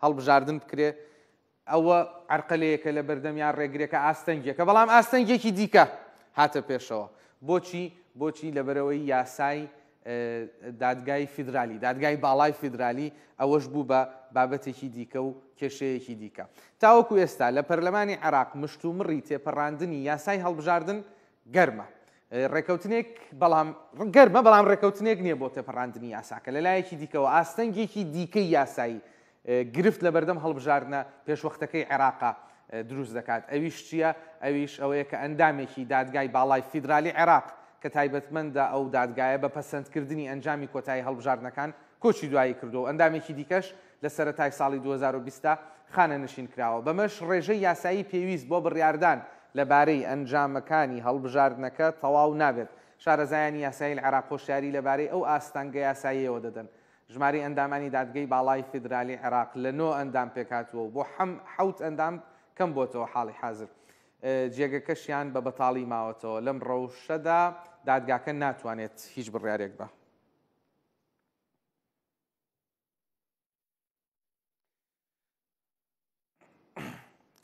هەڵبژاردن بکرێ ئەوە عەرقەلەیەکە لە بەردەم یان ڕێگرێکە ئاستەنگێکە، بەڵام ئاستەنگێکی دیکە هاتە پێشەوە. بۆچی؟ بۆچی؟ لەبەرئەوەی یاسای دادگای فیدرالی، دادگای باڵای فیدرالی ئەوەش بوو بە بابەتێکی دیکە و کێشەیەکی دیکە. تاوەکو ئێستا لە پەرلەمانی عێراق مشتومڕی تێپەڕاندنی یاسای هەڵبژاردن گەرمە. ڕێکەوتنێک بەڵام گەرمە بەڵام ڕێکەوتنێک نییە بۆ تێپەڕاندنی یاساکە. لەلایەکی دیکەوە ئاستەنگێکی دیکەی یاسایی گرفت لەبەردەم هەڵبژاردنە پێشوەختەکەی عێراقا دروست دەکات، ئەویش چییە؟ ئەویش ئەوەیە کە ئەندامێکی دادگای باڵای فیدرالی عێراق کە تایبەتمەندە ئەو دادگایە بە پەسەندکردنی ئەنجامی کۆتایی هەڵبژاردنەکان کۆچی دوایی کردووە و ئەندامێکی دیکەش لە سەرەتای ساڵی 2020 دا خانەنشین کراوە، بەمەش ڕێژەی یاسایی پێویست بۆ بڕیاردان لەبارەی ئەنجامەکانی هەڵبژاردنەکە تەواو نابێت. شارەزایانی یاسایی لە عێراق هۆشیاری لەبارەی ئەو ئاستەنگە یاساییەوە دەدەن. ژمارەی ئەندامانی دادگەی باڵای فیدرالی عێراق لە نۆ ئەندام پێکهاتووە و بۆ حەوت ئەندام کەمبووەتەوە حاڵی حازر جێگەکەشیان بە بەتاڵی ماوەتەوە، لەم ڕەوشەدا دادگاکە ناتوانێت هیچ بڕیارێک بە.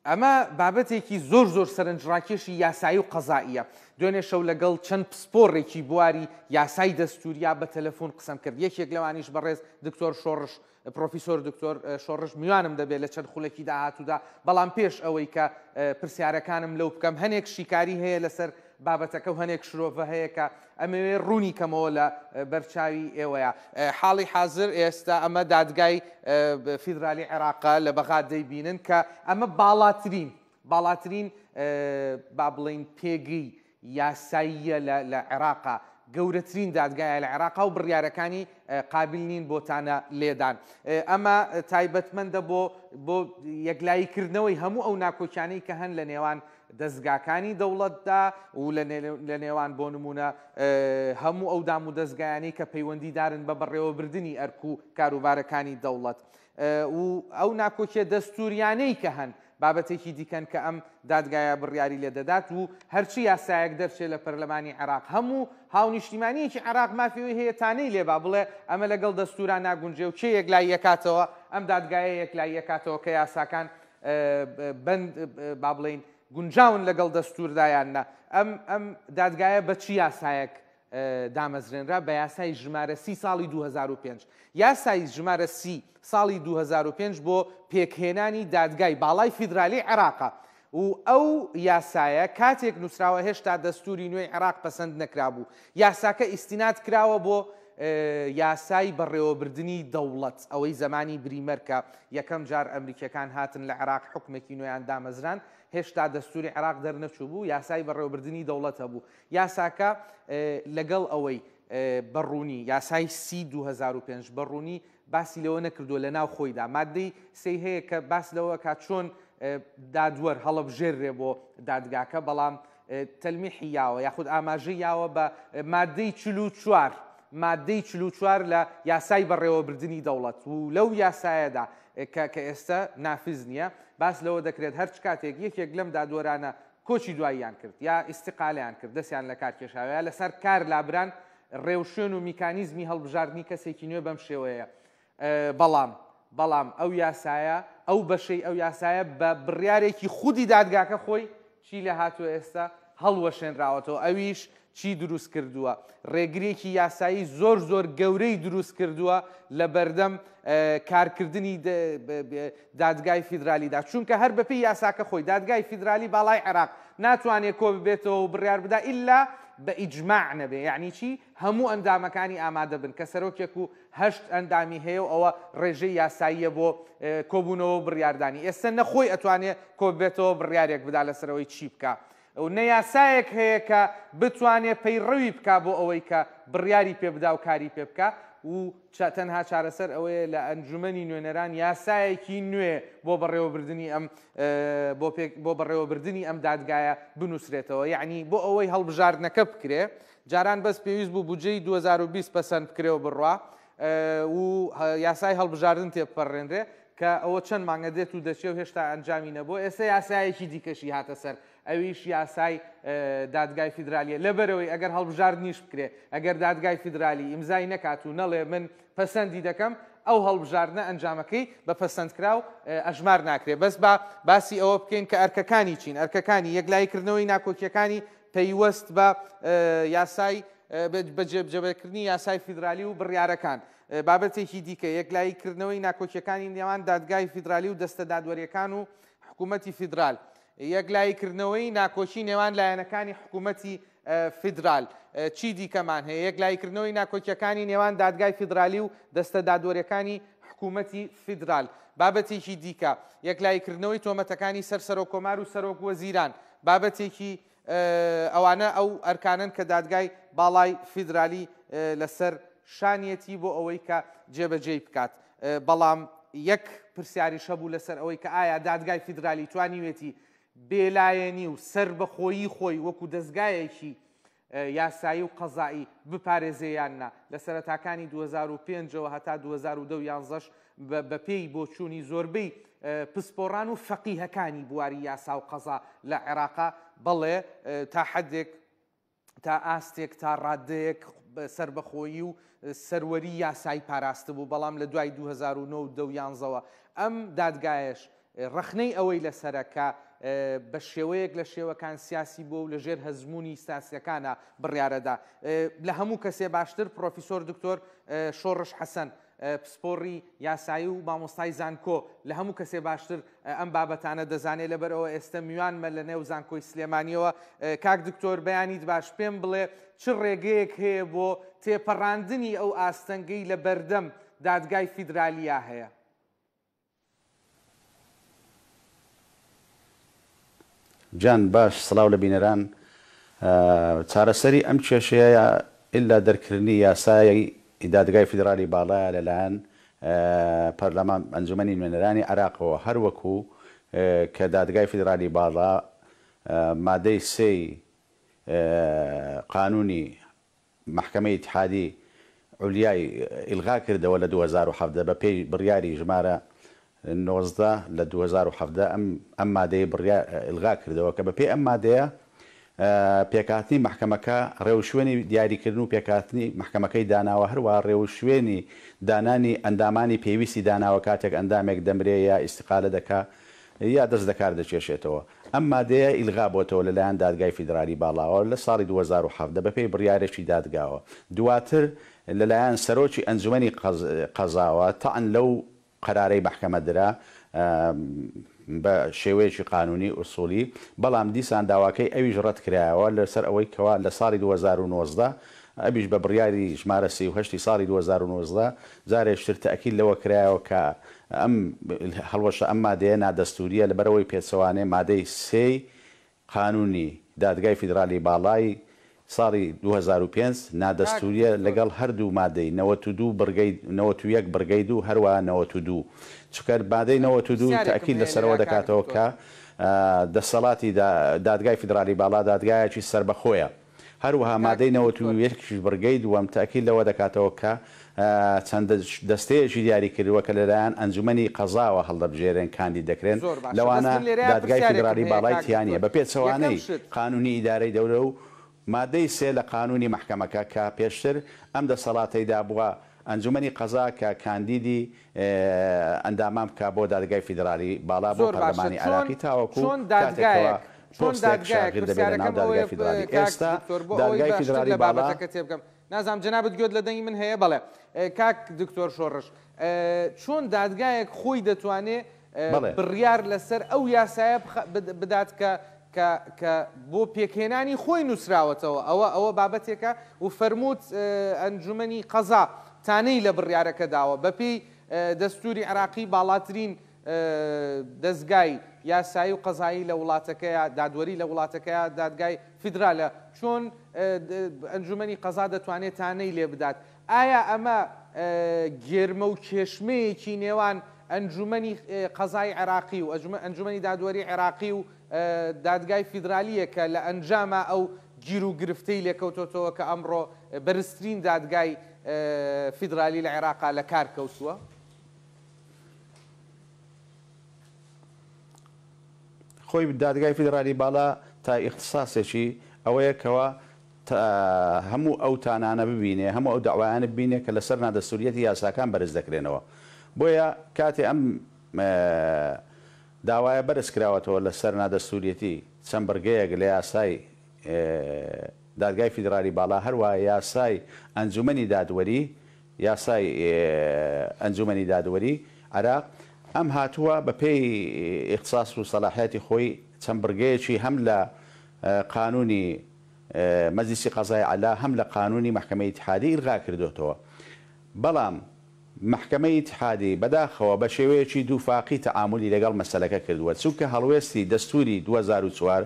ئەمە بابەتێکی زۆر زۆر سەرنجڕاکێشی یاسایی و قەزائیە. دوێنێ شەو لەگەڵ چەند پسپۆڕێکی بواری یاسای دەستوریا بە تەلەفۆن قسەم کرد، یەکێک لەوانیش بەڕێز دکتۆر شۆڕش، پرۆفیسۆر دکتۆر شۆڕش میوانم دەبێت لە چەند خولەکی داهاتوودا، بەڵام پێش ئەوەی کە پرسیارەکانم لەو بکەم هەنێک شیکاری هەیە لەسەر بابەتەکە و هەنێک شرۆڤە هەیە کە ئەمەوێ ڕوونی کەمەوە لە بەرچاوی ئێوەیە. حاڵی حازر ئێستا ئەمە دادگای فیدرالی عێراقە لە بەغا دەیبینن کە ئەمە باڵاترین باڵاترین با بڵین پێگەی یاساییە لە عێراقا گەورەترین دادگایە لە عێراقا و بڕیارەکانی قابل نین بۆ تانە لێدان. ئەمە تایبەتمەندە بۆ بۆ یەکلاییکردنەوەی هەموو ئەو ناکۆکیانەی کە هەن لە نێوان دەزگاکانی دەوڵەتدا و لە نێوان بۆ نموونە هەموو ئەو دامودەزگایانەی کە پەیوەندیدارن بە بەڕێوەبردنی ئەرک و کاروبارەکانی دەوڵەت و ئەو ناکۆکیە دەستووریانەی کە هەن بابەتێکی دیکەن کە ئەم دادگایە بڕیاری لێ دەدات و هەرچی یاسایەک دەرچێ لە پەرلەمانی عێراق هەموو هاونیشتیمانییەکی عێراق مافی ئەوەی هەیە تانەی لێ با بڵێ ئەمە لەگەڵ دەستوورا ناگونجێ و کێ یەکلاییەکاتەوە ئەم دادگایە یەکلاییەکاتەوە کە یاساکان بەند با بڵێین گونجاون لەگەڵ دەستووردا یان نا. ئەم ئەم دادگایە بە چ یاسایەک دامەزرێنرا؟ بە یاسای ژمارە سی ساڵی 2005. یاسای ژمارە سی ساڵی 2005 بۆ پێکهێنانی دادگای باڵای فیدرالی عێراقە و ئەو یاسایە کاتێک نووسراوە هێشتا دەستووری نوێی عێراق پەسەند نەکرابوو. یاساکە ئیستیناد کراوە بۆ یاسای بەڕێوەبردنی دەوڵەت، ئەوەی زەمانی بریمەر کە یەکەم جار ئەمریکیەکان هاتن لە عێراق حوکمێکی نوێیان دامەزراند، هێشتا دەستوری عێراق دەرنەچووبوو، یاسای بەڕێوەبردنی دەوڵەت هەبوو. یاساکە لەگەڵ ئەوەی بە ڕوونی، یاسای سی 2005 بە ڕوونی باسی لەوە نەکردووە لە ناو خۆیدا مادەی سێی هەیە کە باس لەوە ئەکات چۆن دادوەر هەڵەبژێررێ بۆ دادگاکە، بەڵام تەلمیحی یاوە یاخود ئاماژەی یاوە بە مادەی 44 مادەی 44 لە یاسای بەڕێوەبردنی دەوڵەت و لەو یاسایەدا کە کە ئێستا نافز نییە باس لەوە دەکرێت هەرچ کاتێک یەکێک لەم دادوەرانە کۆچی دواییان کرد یا ئیستقالەیان کرد دەستیان لە کار کێشاوە یا لەسەر کار لابران ڕێوشوێن و میکانیزمی هەڵبژاردنی کەسێکی نوێ بەم شێوەیە بەڵام بەڵام ئەو یاسایە ئەو بەشەی ئەو یاسایە بە بڕیارێکی خودی دادگاکە خۆی چی لێ هاتووە ئێستا هەڵوەشێنراوەتەوە ئەویش چی دروست کردووە ڕێگرێکی یاسایی زۆر زۆر گەورەی دروست کردووە لە بەردەم کارکردنی دادگای فیدرالیدا چونکە هەر بەپێی یاساکە خۆی دادگای فیدرالی باڵای عێراق ناتوانێت کۆ ببێتەوە و بڕیار بدا ئیلا بە ئیجماع نەبێ یعنی چی هەموو ئەندامەکانی ئامادە بن کە سەرۆکێک و هەشت ئەندامی هەیە و ئەوە ڕێژەی یاساییە بۆ کۆبوونەوە و بڕیاردانی. ئێستا نە خۆی ئەتوانێ کۆببێتەوە بڕیارێک بدا لەسەر ئەوەی چی بکا و نە یاسایەک هەیە کە بتوانێ پەیڕەوی بکا بۆ ئەوەی کە بڕیاری پێ بدا و کاری پێ بکا و تەنها چارەسەر ئەوەیە لە ئەنجومەنی نوێنەران یاسایەکی نوێ بۆ بەڕێوەبردنی ئەم بۆ پێک بۆ بەڕێوەبردنی ئەم دادگایە بنووسرێتەوە یەعنی بۆ ئەوەی هەڵبژاردنەکە بکرێ جاران بەس پێویست بوو بودجەی 2020 پەسەند بکرێ و بڕوا و یاسای هەڵبژاردن تێبپەڕێنرێ کە ئەوە چەند مانگە دێت و دەچێ و هێشتا ئەنجامی نەبووە، ئێستا یاسایەکی دیکەشی هاتە سەر ئەویش یاسای دادگای فیدرالیە لەبەرئەوەی ئەگەر هەڵبژاردنیش بکرێ ئەگەر دادگای فیدرالی ئیمزای نەکات و نەڵێ من پەسەندی دەکەم ئەو هەڵبژاردنە ئەنجامەکەی بە پەسەندکراو ئەژمار ناکرێ. بەس با باسی ئەوە بکەین کە ئەرکەکانی چین، ئەرکەکانی یەکلاییکردنەوەی ناکۆکییەکانی پەیوەست بە یاسای بە جێبەجێکردنی یاسای فیدرالی و بڕیارەکان. بابەتێکی دیکە، یەکلاییکردنەوەی ناکۆکییەکانی نێوان دادگای فیدرالی و دەستە دادوەرییەکان و حکوومەتی فیدرال. یەکلاییکردنەوەی ناکۆکی نێوان لایەنەکانی حکوومەتی فیدرال. چی دیکەمان هەیە؟ یەکلاییکردنەوەی ناکۆکییەکانی نێوان دادگای فیدرالی و دەستە دادوەرییەکانی حکوومەتی فیدرال. بابەتێکی دیکە، یەکلاییکردنەوەی تۆمەتەکانی سەر سەرۆککۆمار و سەرۆکوەزیران. بابەتێکی ئەوانە ئەو ئەرکانەن کە دادگای باڵای فیدرالی لەسەر شانیەتی بۆ ئەوەی کە جێبەجێی بکات. بەڵام یەک پرسیاریش هەبوو لەسەر ئەوەی کە ئایا دادگای فیدرالی توانیوێتی بێلایەنی و سەربەخۆیی خۆی وەکو دەزگایەکی یاسایی و قەزائی بپارێزێ یان نا. لە سەرەتاکانی 2005 ەوە هەتا 2010 و یانزەش بەپێی بۆچوونی زۆربەی پسپۆڕان و فەقیهەکانی بواری یاسا و قەزا لە عێراقا بەڵێ تا حەدێک تا ئاستێک تا ڕادەیەک سەربەخۆیی و سەروەری یاسایی پاراستبوو، بەڵام لە دوای 2009 و دە و یانزەوە ئەم دادگایەش ڕەخنەی ئەوەی لەسەرە کە بە شێوەیەک لە شێوەکان سیاسی بووە و لە ژێر هەژموونی سیاسیەکانا بڕیارەدا. لە هەموو کەسێ باشتر پڕۆفیسۆر دکتۆر شۆڕش حەسەن پسپۆڕی یاسایی و مامۆستای زانکۆ لە هەموو کەسێ باشتر ئەم بابەتانە دەزانێ، لەبەرئەوە ئێستە میوانمە لە نێو زانکۆی سلێمانیەوە. کاک دکتۆر بەیانیت باش، پێم بڵێ چ ڕێگەیەک هەیە بۆ تێپەڕاندنی ئەو ئاستەنگەی لە بەردەم دادگای فیدرالیا هەیە؟ گیان باش سڵاو لە بینەران چارەسەری ئەم کێشەیە ئیلا دەرکردنی یاسای دادگای فیدرالی باڵایە لەلایەن پەرلەمان ئەنجومەنی نوێنەرانی عێراقەوە هەروەکو کە دادگای فیدرالی باڵا مادەی سێی قانونی مەحکەمەی ئیتحادی عولیای ئیلغا کردەوە لە 2017 بە پێی بڕیاری ژمارە 19 لە 2017 ئەم ئەم مادەیەی بڕیار ئیلغا کردەوە کە بە پێی ئەم مادەیە پێکهاتنی مەحکەمەکە ڕێوشوێنی دیاریکردن و پێکهاتنی مەحکەمەکەی داناوە هەروەها ڕێوشوێنی دانانی ئەندامانی پێویستی داناوە کاتێک ئەندامێک دەمرێ یا ئیستیقالە دەکا یا دەست لەکار دەکێشێتەوە. ئەم مادەیە ئیلغا بۆتەوە لەلایەن دادگای فیدرالی باڵاوە لە ساڵی 2017 بەپێی بڕیارێکی دادگاوە. دواتر لەلایەن سەرۆکی ئەنجومەنی قەزاوە تەعن لەو قەرارەی مەحکەمە درا بە شێوەیەکی قانونی ئوسوڵی، بەڵام دیسان داواکەی ئەویش ڕەتکرایەوە لەسەر ئەوەی کەوا لە ساڵی 2019 ئەویش بە بڕیاری ژمارە 38 ی ساڵی 2019 جارێکی تر تەئکید لەوە کرایەوە کە ئەم هەڵوەشە ئەم مادەیە نادەستوورییە لەبەرئەوەی پێچەوانەی مادەی سێی قانوونی دادگای فیدرالی باڵای ساڵی 2005 کاک نادەستوورییە دکتۆر. لەگەڵ هەردوو مادەی 92 بڕگەی 91 بڕگەی دوو هەروەها 92 چونکە مادەی 92 پرسیارێکم تەئکید هەیە لەسەر ئەوە لێرە کاک دەکاتەوە دکتۆر. کە دەسەڵاتی دادگای فیدرالی باڵا دادگایەکی سەربەخۆیە. هەروەها کاک مادەی نەوەت دکتۆر. و یەک بڕگەی دووەم تەئکید لەوە دەکاتەوە کە چەند دەستەیەکی دیاری کردووە کە لەلایەن ئەنجومەنی قەزاوە هەڵدەبژێرێن کاندید دەکرێن زۆر باشە بەس لەوانە من لێرەیا دادگای پرسیارێکم فیدرالی هەیە باڵای کاک تیا نییە دکتۆر بە یەکەم پێچەوانەی شت. قانونی ئیدارەی دەولە و مادەی سێ لە قانونی مەحکەمەکە کە پێشتر ئەم دەسەڵاتەی دابووە ئەنجومەنی قەزا کە کاندیدی ئەندامان بکا بۆ دادگای فیدرالی باڵا بۆ زۆر باشە پەرلەمانی چۆن عێراقی تاوەکو چۆن کاتێک کەوا دادگایەک چۆن پۆستێک دادگایەک شاغر دەبێت لە ناو پرسیارەکەم دادگای ئەوەیە فیدرالی کاک ئێستا دکتۆر بۆ ئەوەی دادگای باشتر فیدرالی لە باڵا بابەتەکە تێبگەم نازانم جەنابت گوێت لە دەنگی من هەیە بەڵێ کاک دکتۆر شۆڕش چۆن دادگایەک خۆی دەتوانێ بەڵێ. بڕیار لەسەر ئەو یاسایە بدات کە کە کە بۆ پێکهێنانی خۆی نووسراوەتەوە ئەوە ئەوە بابەتێکە و فەرمووت ئەنجومەنی قەزا تانەی لە بڕیارەکە داوە بەپێی دەستووری عێراقی باڵاترین دەزگای یاسایی و قەزایی لە وڵاتەکەیا، دادوەری لە وڵاتەکەیا دادگای فیدرالە، چۆن ئەنجومەنی قەزا دەتوانێت تانەی لێ بدات؟ ئایا ئەمە گێرمە و کێشمەیەکی نێوان ئەنجومەنی قەزای عێراقی و ئەنجومەنی دادوەری عێراقی و دادگای فیدرالییە کە لە ئەنجاما ئەو گیروگرفتەی لێکەوتۆتەوە کە ئەمڕۆ بەرزترین دادگای فیدرالی لە عێراقا لە کار کەوتووە؟ خۆی دادگای فیدرالی باڵا تا ئیختساسێکی ئەوەیە کەوا هەموو ئەو تانانە ببینێ، هەموو ئەو دەعوایانە ببینێ کە لەسەر نادەستوریەتی یاساکان بەرز دەکرێنەوە. بۆیە کاتێ ئەم داوایە بەرز کراوەتەوە لەسەر نادەستوریەتی چەند بڕگەیەک لە یاسای دادگای فیدرالی باڵا هەروەها یاسای ئەنجومەنی دادوەری یاسای ئەنجومەنی دادوەری عێراق ئەم هاتووە بە پێی ئیختساس و سەلاحیەتی خۆی چەند بڕگەیەکی هەم لە قانونی مەجلیسی قەزای عەلا هەم لە قانونی مەحکەمەی ئیتحادی ئیلغا کردۆتەوە بەڵام مەحکەمەی ئیتحادی بەداخەوە بە شێوەیەکی دووفاقی تەعامولی لەگەڵ مەسەلەکە کردووە، چونکە هەڵوێستی دەستووری 2004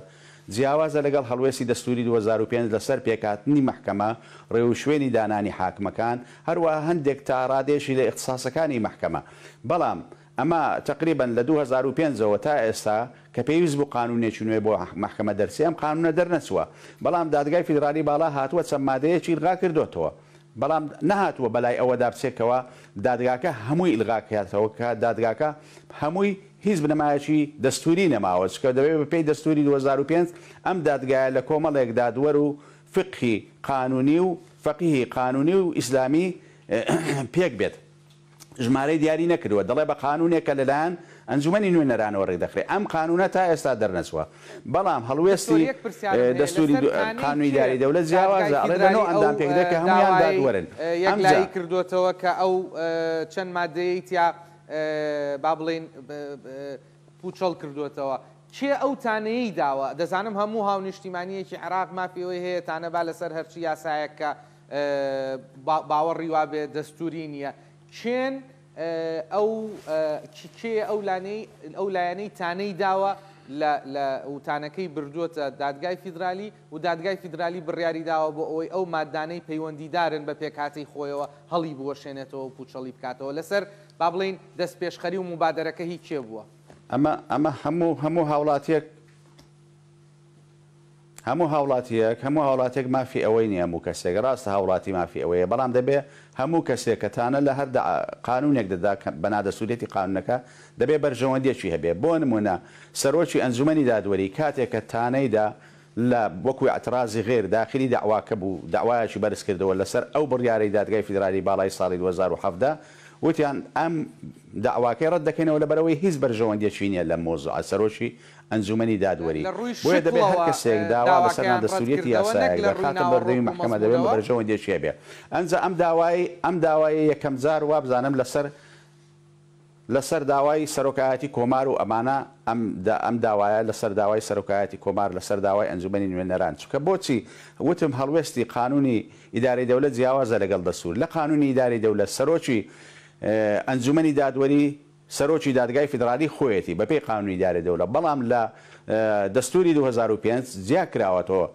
جیاوازە لەگەڵ هەڵوێستی دەستووری 2005 لەسەر پێکهاتنی مەحکەمە، ڕێوشوێنی دانانی حاکمەکان، هەروەها هەندێک تا ڕادەیەکی لە ئیختساسەکانی مەحکەمە. بەڵام ئەمە تەقریبەن لە 2005 ەوە تا ئێستا کە پێویست بوو قانوونێکی نوێ بۆ مەحکەمە دەرچێ ئەم قانوونە دەرنەچووە، بەڵام دادگای فیدرالی باڵا هاتووە چەند مادەیەکی ئیلغا کردۆتەوە. بەڵام نەهاتووە بەلای ئەوەدا بچێت کەوا دادگاکە هەمووی ئیلغا کاتەوە کە دادگاکە هەمووی هیچ بنەمایەکی دەستووری نەماوە چونکە دەبێت بەپێی دەستووری 2005 ئەم دادگایە لە کۆمەڵێک دادوەر و فیقهی قانونی و فەقیهی قانونی و ئیسلامی پێک بێت. ژمارەی دیاری نەکردووە، دەڵێ بە قانوونێک کە لەلایەن ئەنجومەنی نوێنەرانەوە رێکدەخرێ. ئەم قانوونە تا ئێستا دەرنەچووە. بەڵام دکتۆر هەڵوێستی یەک پرسیارم هەیە، دەستووری لەسەر تانەی قانوونی کێ ئیدارەی دەولەت دادگای جیاوازە، ئەڵێ بە فیدرالی نۆ ئەو ئەندام پێکدێ کە هەموویان داوایەی دادوەرن. ئەمجا. یەکلایی کردۆتەوە کە ئەو چەند مادەیەی تیا با بڵێین پووچەڵ کردۆتەوە؟ کێ ئەو تانەیەی داوە؟ دەزانم هەموو هاونیشتیمانییەکی عێراق مافی ئەوەی هەیە تانە با لەسەر هەرچی یاسایەک کە باوەڕی وابێ دەستووری نییە. کێن ئەو کێیە ئەو لانەی ئەو لایەنەی تانەی داوە لە لە و تانەکەی بردووەتە دادگای فیدرالی و دادگای فیدرالی بڕیاری داوە بۆ ئەوەی ئەو ماددانەی پەیوەندیدارن بە پێکهاتەی خۆیەوە هەڵی بوەشێنێتەوە و پووچەڵی بکاتەوە لەسەر با بڵێین دەستپێشخەری و موبادەرەکە هی کێ بووە؟ ئەمە ئەمە هەموو هەموو هاوڵاتیەک هەموو هاوڵاتییەک هەموو هاوڵاتیەک مافی ئەوەی نیە هەموو کەسێک ڕاستە هاوڵاتی مافی ئەوەیە بەڵام دەبێ هەموو کەسێک کە تانە لە هەر قانونێک دەدا کە بە نادەستوریەتی قانونەکە دەبێ بەرژەوەندیەکی هەبێ بۆ نمونە سەرۆکی ئەنجومەنی دادوەری کاتێک کە تانەی دا لە وەکو اعتراضی غیر داخلی دەعواکە بوو دەعوایەکی بەرز کردەوە لەسەر ئەو بڕیارەی دادگای فیدرالی باڵای ساڵی 2017 وتیان ئەم دەعواکەی ڕەت دەکەینەوە لەبەرئەوەی هیچ بەرژەوەندیەکی نیە لەم مەوزوعە سەرۆکی ئەنجومەنی دادوەری. لە ڕووی بۆیە دەبێ هەر شکڵەوە کەسێک داوا لەسەر داواکەیان نادەستوریەتی ڕەتکردەوە نەک یاسایەک لە ڕووی دەخاتە ناوەڕۆک بەردەمی و مەحکەمە دەبێ مەزموونەوە. بەرژەوەندیەکی هەبێ. ئەنجا ئەم داوای ئەم داوایە یەکەم جار وابزانم لەسەر لەسەر داوای سەرۆکایەتی کۆمار و ئەمانە ئەم ئەم داوایە لەسەر داوای سەرۆکایەتی کۆمار لەسەر داوای ئەنجومەنی نوێنەران چونکە بۆچی وتم هەڵوێستی قانونی ئیدارەی دەولەت جیاوازە لەگەڵ دەستور لە قانونی ئیدارەی دەولەت سەرۆکی ئەنجومەنی دادوەری سەرۆکی دادگای فیدرالی خۆیەتی بەپێی قانونی ئیدارەی دەولەت، بەڵام لە دەستوری 2005 جیاکراوەتەوە،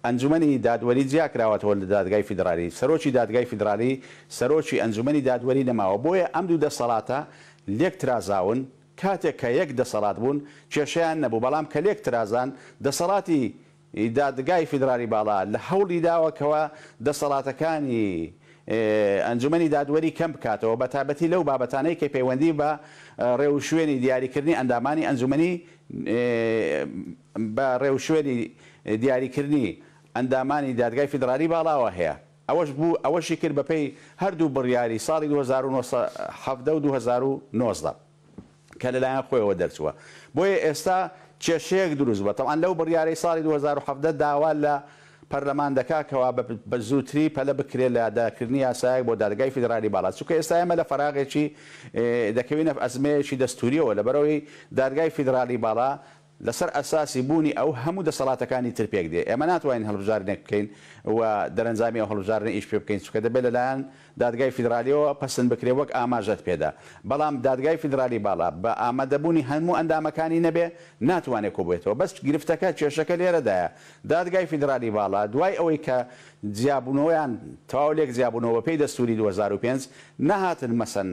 ئەنجومەنی دادوەری جیاکراوەتەوە لە دادگای فیدرالی، سەرۆکی دادگای فیدرالی سەرۆکی ئەنجومەنی دادوەری نەماوە، بۆیە ئەم دوو دەسەڵاتە لێک ترازاون، کاتێک کە یەک دەسەڵات بوون کێشەیان نەبوو، بەڵام کە لێک ترازان دەسەڵاتی دادگای فیدرالی باڵا لە هەوڵی داوە کەوا دەسەڵاتەکانی ئەنجومەنی دادوەری کەم بکاتەوە بەتایبەتی لەو بابەتانەی کە پەیوەندی بە ڕێوشوێنی دیاریکردنی ئەندامانی ئەنجومەنی بە ڕێوشوێنی دیاریکردنی ئەندامانی دادگای فیدرالی باڵاوە هەیە. ئەوەش بوو ئەوەشی کرد بەپێی هەردوو بڕیاری ساڵی 2017 و 2019. کە لەلایەن خۆیەوە دەرچووە بۆیە ئێستا کێشەیەک دروست بووە تەبعەن لەو بڕیارەی ساڵی 2017 داوا لە پەرلەمان دەکا کەوا بە زووتری پەلە بکرێت لە دەرکردنی یاسایەک بۆ دادگای فیدرالی باڵا چونکە ئێستا ئێمە لە فەراغێکی دەکەوینە ئەزمەیەکی دەستوریەوە لەبەرئەوەی دادگای فیدرالی باڵا لەسەر ئەساسی بوونی ئەو هەموو دەسەڵاتەکانی تر پێک دێ. ئێمە ناتوانین هەڵبژاردنێک بکەین و دەرەنجامی ئەو هەڵبژاردنە ئیش پێ بکەین، چونکە دەبێ لەلایەن دادگای فیدرالییەوە پەسند بکرێ وەک ئاماژەت پێ دا. بەڵام دادگای فیدرالی باڵا بە ئامادەبوونی هەموو ئەندامەکانی نەبێ ناتوانێ کۆبێتەوە. بەس گرفتەکە، کێشەکە لێرەدایە. دادگای فیدرالی باڵا دوای ئەوەی کە جیابوونەوەیان تەواو لێک جیابوونەوە بەپێی دەستووری 2005 نەهاتن مەسەن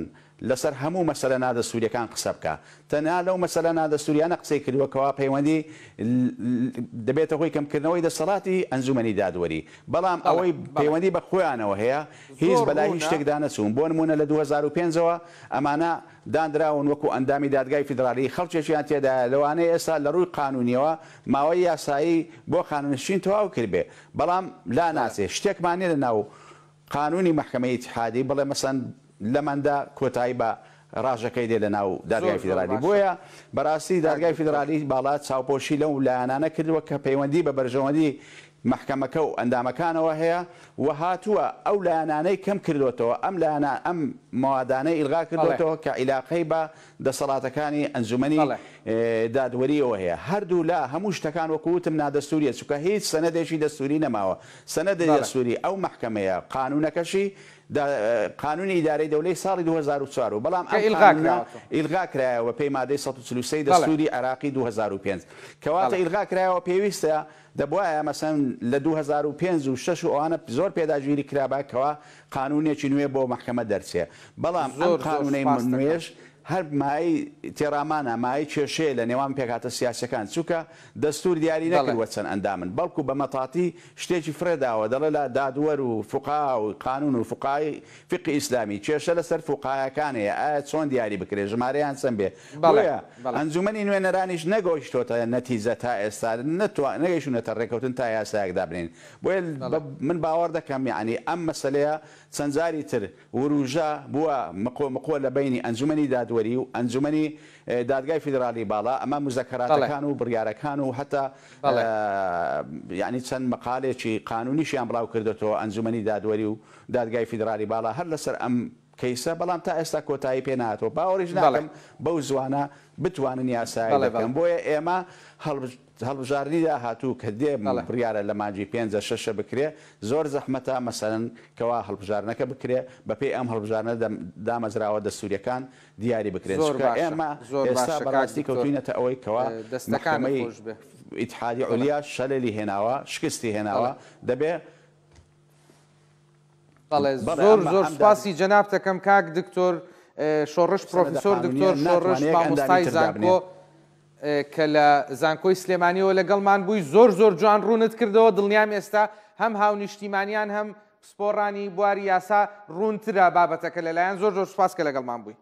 لەسەر هەموو مەسەلە نادەستووریەکان قسە بکا. تەنها لەو مەسەلە نادەستووریانە قسەی کردووە کەوا پەیوەندی دەبێتە هۆی کەمکردنەوەی دەسەڵاتی ئەنجومەنی دادوەری. بەڵام ئەوەی پەیوەندی بە خۆیانەوە هەیە هیچ بەلای هیچ شتێکدا نەچوون. بۆ نموونە لە 2005 ەوە ئەمانە داندراون وەکو ئەندامی دادگای فیدرالی خەڵکێکیان تێدایە لەوانەیە ئێستا لە ڕووی قانونیەوە ماوەی یاسایی بۆ خانەنشین تەواو کردبێ بەڵام لاناچێ شتێکمان نیە لە ناو قانونی مەحکەمەی ئیتیحادی بڵێ مەسەن لەمەندا کۆتایی بە ڕاژەکەی دێ لە ناو دادگای زۆر زۆر فیدرالی باشە بۆیە بەراستی کاک دادگای دکتۆر. فیدرالی باڵا چاوپۆشی لەو لایەنانە کردووە کە پەیوەندی بە بەرژەوەندی مەحکەمەکە و ئەندامەکانەوە هەیە و هاتووە ئەو لایەنانەی کەم کردۆتەوە ئەم لایەنە ئەم مەوادانەی ئیلغا بەڵێ. کردۆتەوە کە عیلاقەی بە دەسەڵاتەکانی ئەنجومەنی بەڵێ. دادوەریەوە هەیە هەردوو لا هەموو شتەکان وەکو وتم نادەستوریە چونکە هیچ سەنەدێکی دەستوری نەماوە سەنەدی بەڵێ. دەستوری ئەو مەحکەمەیە قانونەکەشی دا قانونی ئیدارەی دەولەی ساڵی 2004 و بەڵام کە ئەم ئیلغا قانونە کراوەتەوە. ئیلغا کرایەوە بەپێی مادەی 143 بەڵێ. دەستوری عێراقی 2005 کەواتە بەڵێ. ئیلغا کرایەوە پێویستە دەبوایە مەسەن لە 2005 و 6 و ئەوانە زۆر پێداگیری کرابا کەوا قانونێکی نوێ بۆ مەحکەمە دەرچێ بەڵام ئەم زۆر زۆر قانونەی سوپاست دەکەم. نوێش هەر مایەی تێڕامانە، مایەی کێشەیە لە نێوان پێکهاتە سیاسیەکان، چونکە دەستور دیاری بەڵێ. نەکردوە چەند ئەندامن، بەڵکو بە مەتاتی شتێکی فڕێ داوە، دەڵێ لە دادوەر و فوقها و قانون و فوقهای فیقهی ئیسلامی، کێشە لەسەر فوقهایەکان هەیە، ئایا چۆن دیاری بکرێ، ژمارەیان چەند بێ، بەڵێ بۆیە بەڵێ. ئەنجومەنی نوێنەرانیش نەگەیشتۆتە نەتیجە تا ئێستا، نەگەیشتونەتە ڕێکەوتن تا یاسایەک دابنێن، بۆیە بەڵێ. من باوەڕ دەکەم یەعنی ئەم مەسەلەیە چەند جاری تر وروژا بووە مقۆ مقۆ لە بەینی ئەنجومەنی دادوەری و ئەنجومەنی دادگای فیدرالی باڵا ئەمە بەڵێ. موزەکەراتەکان و بڕیارەکان و هەتا بەڵێ. یانی چەند مەقالێکی قانونیشیان بڵاو کردۆتەوە ئەنجومەنی دادوەری و دادگای فیدرالی باڵا هەر لەسەر ئەم کەیسە بەڵام تا ئێستا کۆتایی پێ نەهاتووە باوەڕیش بەڵێ. ناکەم بەو زوانە بتوانن یاسایەک بەڵێ دەرکەن بەڵێ. بۆیە ئێمە هەڵبژاردنی داهاتوو کە دێ بەڵێ. بڕیارە لە مانگی پێنجە شەشە بکرێ زۆر زەحمەتە مەسەلەن کەوا هەڵبژاردنەکە بکرێ بەپێی ئەم هەڵبژاردنە دامەزراوە دەستوریەکان دیاری بکرێن زۆر چونکە باشە ئێمە زۆر ئێستا باشە کاک بەڕاستی دکتۆر کەوتوینەتە ئەوەی کەوا دەستەکانت مەحکەمەی خۆش بێ. ئیتحادی بەڵێ. عولیا شەلەلی هێناوە شکستی بەڵێ. هێناوە دەبێ بەڵێ بەڵێ زۆر ئەم زۆر ئەم سوپاسی جەنابتەکەم کاک دکتۆر شۆڕش سەنەدە پرۆفیسۆر قانونیە دکتۆر شۆڕش ناتوانێت یەک ئەندامی مامۆستای تر دابنێ. زانکۆ کە لە زانکۆی سلێمانیەوە لەگەڵمان بووی زۆر زۆر جوان ڕوونت کردەوە دڵنیام ئێستا هەم هاونیشتیمانیان هەم پسپۆڕانی بواری یاسا ڕوونترە بابەتەکە لەلایەن زۆر زۆر سوپاس کە لەگەڵمان بووی.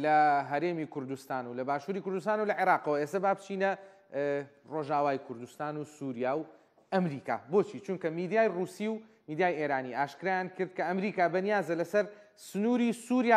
لە هەرێمی کوردستان و لە باشووری کوردستان و لە عێراقەوە ئێستا با بچینە ڕۆژاوای کوردستان و سووریا و ئەمریکا بۆچی چونکە میدیای ڕوسی و میدیای ئێرانی ئاشکرایان کرد کە ئەمریکا بەنیازە لەسەر سنووری سووریا.